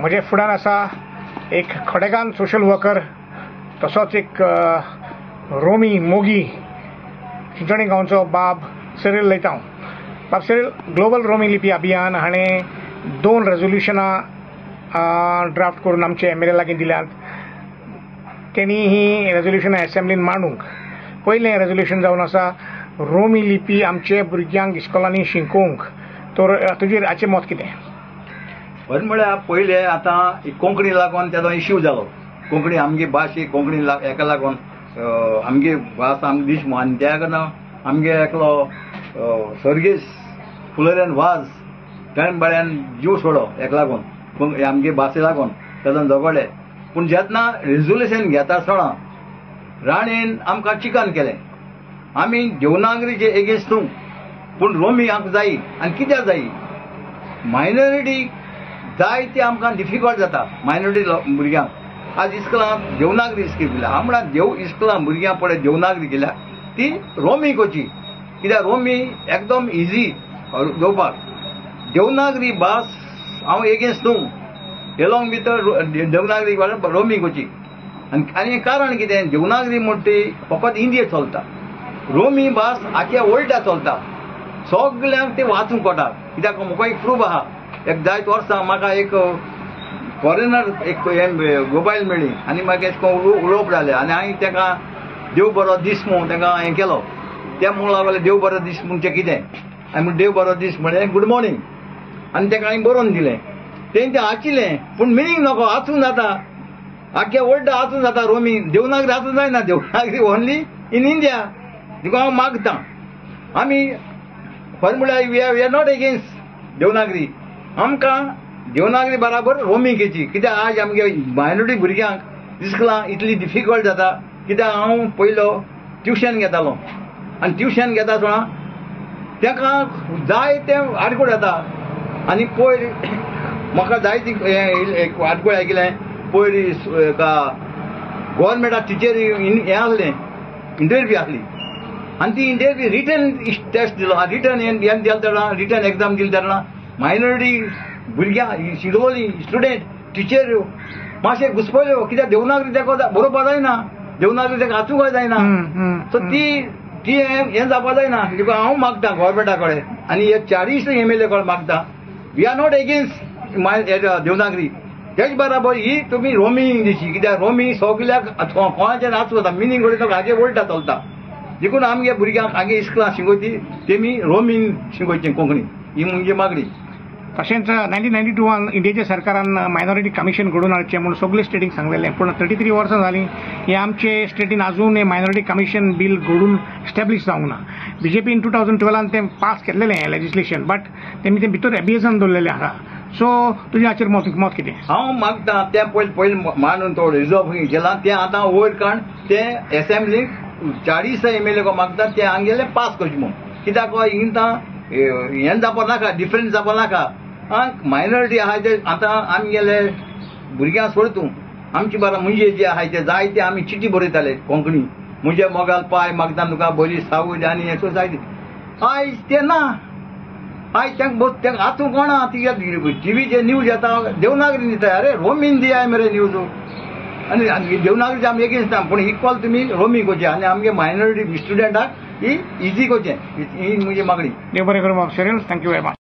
म्हजे फुडान आसा एक खडेगान सोशल वर्कर, तसोच एक रोमी मोगी, चिंचोणी गांवचो बाब सिरील लैतांव. बाब सिरील, ग्लोबल रोमी लिपी अभियान हाणें 2 रेजोल्युशनां ड्राफ्ट करून आमचे एम.एल.ए लागीं दिल्यांत. तेणी ही रेजोल्युशनां एसेंब्लीन मांडूंक. पयलें रेजोल्युशन जावन आसा रोमी लिपी आमचे भुरग्यांक इस्कोलांनी शिकोवंक. तर तुजेर हाचें मत कितें? खरें म्हळ्यार पयलें आतां कोंकणी लागून तेजो इश्यू जालो. कोंकणी आमगे भास ही कोंकणी हेका लागून आमगे भास आमकां दीस आनी त्या कारणान आमगे एकलो सर्गेस फुलरेन वाज ताणें बऱ्यान जीव सोडलो हेका लागून, आमगे भाशे लागून तेजो झगडले. पूण जेन्ना रेजोल्युशन घेता आसतना राणेन आमकां चिकन केलें. आमी देवनागरीचे एगेन्स्ट न्हू, पूण रोमी आमकां जायी. आनी कित्याक जायी? मायनॉरिटी जाय ती आमकां डिफिकल्ट जाता मायनॉरिटी भुरग्यांक. आज इस्कुलांत देवनागरी स्क्रिप्ट दिल्या, हांव म्हणा देव इस्कुलां भुरग्यां पळय देवनागरी केल्या ती रोमी कोची, कित्याक रोमी एकदम इजी घेवपाक. देवनागरी भास हांव एगेन्स्ट न्हू, एलोंग विथ देवनागरी रोमी कोची. आनी कारण कितें, देवनागरी म्हणटा ती फकत इंडिये चलता, रोमी भास आख्या वर्ल्डा चलता, सगल्यांक ते वाचूंक कळटा. कित्याक म्हाका एक प्रूफ आहा, एक जायत वर्सां म्हाका एक फॉरेनर एक मोबायल मेळ्ळी आनी म्हाका एशें करून उलोवप जालें आनी हांवें ताका देव बरो दीस म्हूण ताका हें केलो. ते म्हणूंक लागले देव बरो दीस म्हणचें कितें? हांवें म्हणलें देव बरो दीस म्हणलें गूड मॉर्निंग, आनी ताका हांवें बरोवन दिलें. तें तें आचिलें, पूण मिनींग नको, आसूं जाता आख्या वर्ल्डा आसूं जाता रोमी, देवनागरी आसूं जायना. Devanagari only in India. देखून हांव मागतां आमी खरें म्हळ्यार we are not against Devanagari. आमकां देवनागरी बराबर रोमी घेची. कित्याक आज आमगे मायनॉरिटी भुरग्यांक इस्कुलां इतली डिफिकल्ट जाता. कित्याक हांव पयलो ट्युशन घेतालो आनी ट्युशन घेता आसतना ताका जाय तें आडकोळ जाता. आनी पयर म्हाका जायती आडकोळ आयकिलें. पयर एका गोवोरमेंटा टिचरी हें आसलें, इंटरव्यू आसली आनी ती इंटरव्यू रिटर्न टेस्ट दिलो. रिटर्न हें दिलें तेन्ना, रिटर्न एग्जाम दिली तेन्ना मायनॉरिटी भुरग्यां शिकलोलीं स्टुडंट टिचर मातशें घुसपल्यो. कित्याक देवनागरी ताका बरोवपा जायना, देवनागरी ताका वाचूंक जायना. सो ती ती हें जावपा जायना. देखून हांव मागता गोवोरमेंटा कडेन आनी हे 40 एम.एल.ए कडेन मागता, we are not against Devanagari, तेच बराबर ही तुमी रोमी दिशी. कित्याक रोमी सगल्याक कोणाचें नाचू जाता, मिनींग कडेन हागे वळटा चलता. देखून आमगे भुरग्यांक हागे इस्कुलां शिकोवची तेमी रोमीन शिकोवचें कोंकणी, ही म्हणजे मागणी. तशेंच 1992 इंडियेच्या सरकारान मायनॉरिटी कमिशन घडोवन हाडचें म्हूण सगळे स्टेटींक सांगलेलें, पूण 33 वर्सां जालीं हे आमचे स्टेटीन अजून हें मायनॉरिटी कमिशन बील घडून एस्टेब्लीश जावंक ना. बीजेपीन 2012 तें पास केल्लेलें हें लेजिस्लेशन, बट तेमी तें भितर एबियसान दवरलेलें आसा. सो तुजें हाचेर मत कितें? हांव मागता तें पयलीं पयलीं मांडून तो रिजर्व केलां तें आतां वयर काड तें एसेंब्लीक 40 एम.एल.ए मागता तें आमगेलें पास करचें म्हूण. कित्याक हिंगा हें जावपा नाका, डिफरंस जावपा नाका. मायनॉरिटी आहाय ते आतां आमगेले भुरग्यांक सोड तूं, आमची बारा मुंजे जे आहाय ते जायते आमी चिटी बरयताले कोंकणी, मुंजे मोगाल पाय मागता तुका बरी सावज आनी हें जायते. आयज तें ना, आयज तांकां आसूं कोणा ती टिवीचेर न्यूज येता देवनागरी दिता. अरे रोमीन दियाय मरे न्यूज, आनी देवनागरीचे आमी एगेन्स्ट ना, पूण इक्वल तुमी रोमी करचें आनी आमगे मायनॉरिटी स्टुडंटाक ही इजी करचें, ही म्हजी मागणी. देव बरें करूं बाब Cyril, thank you very much.